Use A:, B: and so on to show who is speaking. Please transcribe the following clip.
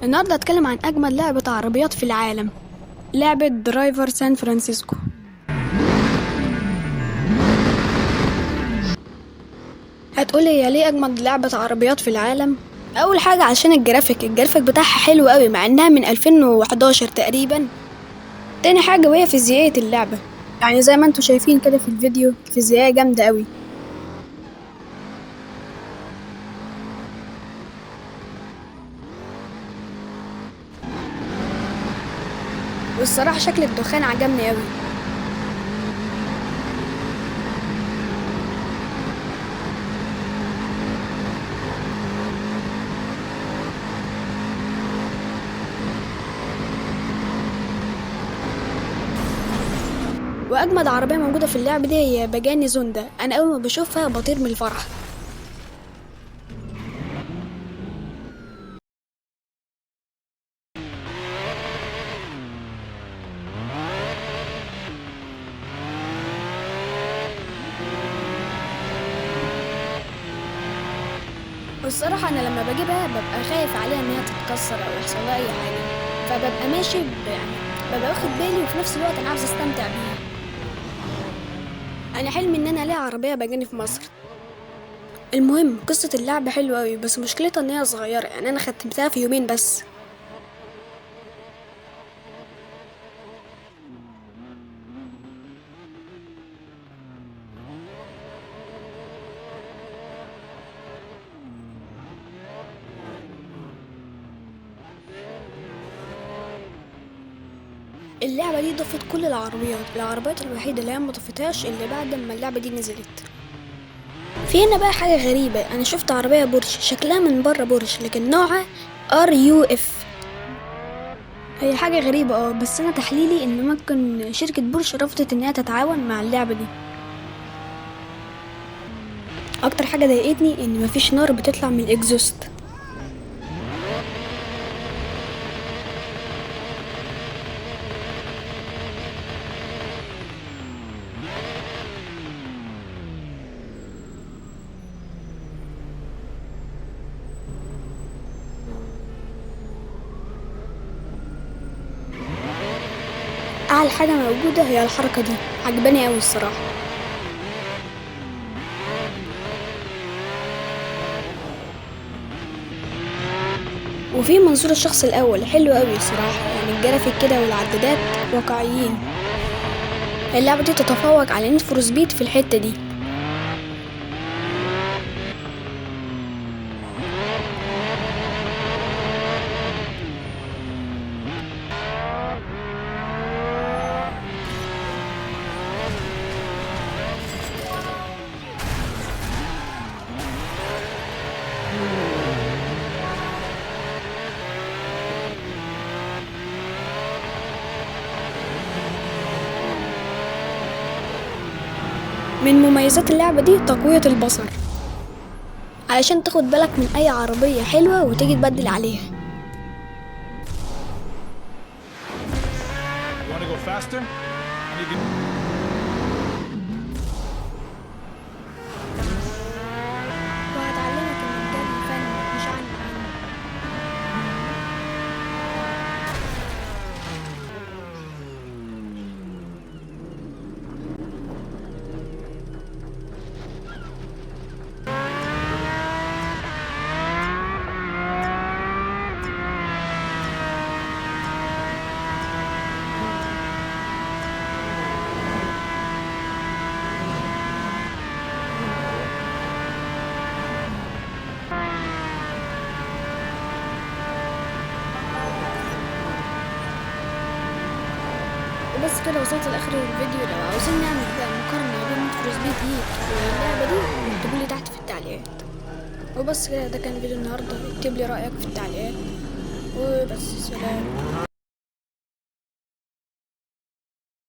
A: النهارده هتكلم عن اجمل لعبة عربيات في العالم، لعبة Driver San Francisco. هتقولي هي ليه اجمد لعبة عربيات في العالم؟ اول حاجة عشان الجرافيك بتاعها حلو قوي مع انها من 2011 تقريبا. تاني حاجة وهي فيزيائية اللعبة، يعني زي ما انتم شايفين كده في الفيديو فيزيائية جامدة قوي. والصراحة شكل الدخان عجبني قوي. واجمد عربية موجودة في اللعبة دي هي باجاني زوندا، انا اول ما بشوفها بطير من الفرح. والصراحة أنا لما بجيبها ببقى خايف عليها إن هي تتكسر أو يحصل لها أي حاجة، فببقى ماشي يعني ببقى واخد بالي، وفي نفس الوقت أنا عاوز أستمتع بيها. أنا حلمي إن أنا ألاقي عربية باجاني في مصر. المهم قصة اللعبة حلوة أوي، بس مشكلتها إن هي صغيرة، يعني أنا ختمتها في يومين بس. اللعبة دي ضافت كل العربيات، العربيات الوحيدة اللي هي ما ضافتهاش اللي بعد ما اللعبة دي نزلت. في هنا بقى حاجة غريبة، أنا شفت عربية بورش شكلها من بره بورش لكن نوعها RUF. هي حاجة غريبة بس أنا تحليلي إن ممكن شركة بورش رفضت إنها تتعاون مع اللعبة دي. أكتر حاجة ضايقتني إن مفيش نار بتطلع من ال exhaust. أعلى حاجة موجودة هي الحركة دي، عجباني أوي الصراحة. وفي منظور الشخص الأول حلو أوي الصراحة، يعني الجرافيك كده والعدادات واقعيين. اللعبة دي تتفوق على Need for Speed في الحتة دي. من مميزات اللعبة دي تقوية البصر، علشان تاخد بالك من أي عربية حلوة وتيجي تبدل عليها. وهتعلمك إن الجري فن مش عن. وبس كده وصلت لاخر الفيديو. لو عاوزين نعمل بقى مقارنة بين Need for Speed Heat واللعبة دي اكتبوا لي تحت في التعليقات. وبس كده، ده كان فيديو النهارده، اكتب لي رايك في التعليقات، وبس سلام.